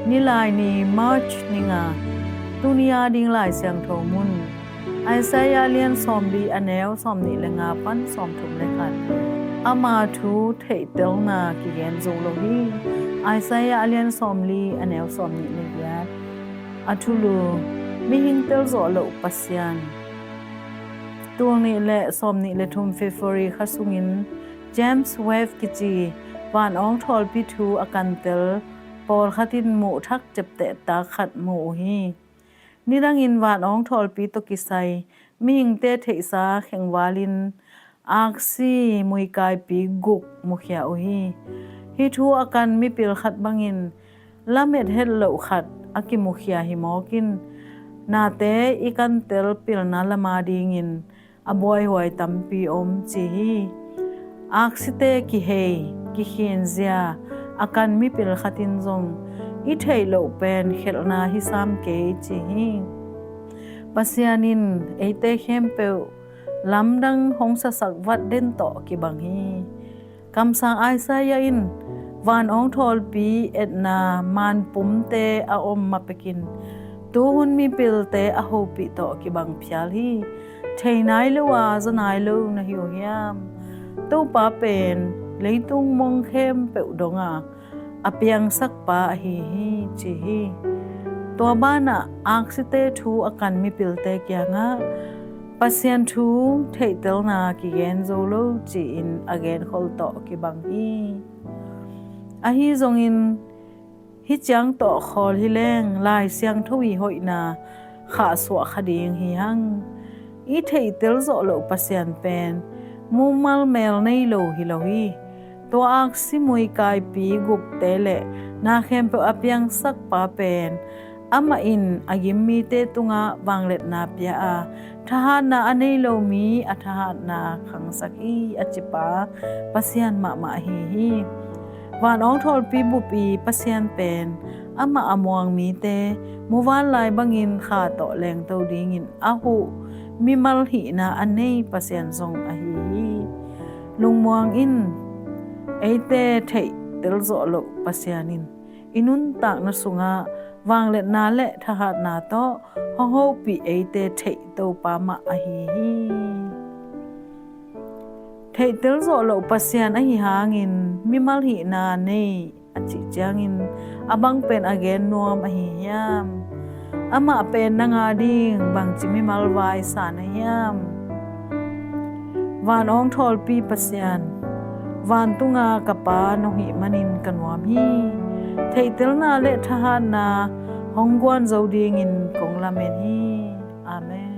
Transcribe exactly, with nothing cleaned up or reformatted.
Nilaini, March ni nga. Tuni a ding Lai Siangtho mun, Isaiah a lian sawmli, a neu sawmnih le nga pan sawmthum le khat. Ama thu theihtelna kigen zo lo hi. Isaiah a lian sawmli, a neu sawmnih le giat. A thulu: Mihing telzawh loh Pasian. Tulnih le sawmnih le thum February kha sungin James Webb kici van awngthawlpi thu a kantel pawlkhat in muhthak ciaptehtak khat mu uh hi. Nidangin van awngthawlpi tawh kisai mihingte theihsa khengvalin aksi muikaipi guk mukhia uh hi. Hih thu a kan mipil khat bangin lamet het loh khat a kimukhia hi mawkin, nate i kantel pilna lama dingin a buaihuai tampi om ci hi. Aksite kihei, kikhinzia a kan mipil khatin zong i theih loh pen khelhna hi sam kei ci hi. Pasian in eite khempeuh lamdang hong sasak vat den tawh kibang hi. Kamsang Isaiah in van awngthawlpi etna manpumte a om mapekin tuhun mipilte a hopih tawh kibang phial hi. Thei nai lo a za nai lo na hi uh hiam? Topa pen leitung mong khempeuh donga a piangsakpa ahi hi ci hi. Tua banah aksite thu a kan mipilte kiangah Pasian thu theihtelna kigen zo lo ci-in a genkhol tawh kibang hi. Ahi zongin hih ciang tawh khawl hi leng Lai Siangtho i hoihna khahsuah kha ding hi hang. I theihtel zawh loh Pasian pen mumal mel nei lo hi lo hi. Tua aksi muikaipi gukte le na khempeuh a piangsakpa pen amah in a gim mite tungah vangliatna pia a, thahatna a nei lo mi a thahatna khangsak hi a cipa Pasian mahmah ahi hi. Van awngthawlpi bupi Pasian pen amah a muang mite muvanlai bangin kha tawh lengto dingin a huh mimal hihna a nei Pasian zong ahi hi. Lungmuang in, eite theihtel zawh loh Pasian in i nuntakna sungah vangliatna le thahatna tawh hong hopih eite theih Topa mah ahi hi. Theihtel zawh loh Pasian ahi hangin mimal hihna nei a cih ciangin a bang pen a gen nuam ahi hiam? Amah pen nang a ding bangci mimal vai sa na hiam? Van awngthawlpi Pasian, vantunga ka Pa nong hih manin ka nuam hi. Theihtelna le thahatna hong guan zo dingin kong lamen hi. Amen.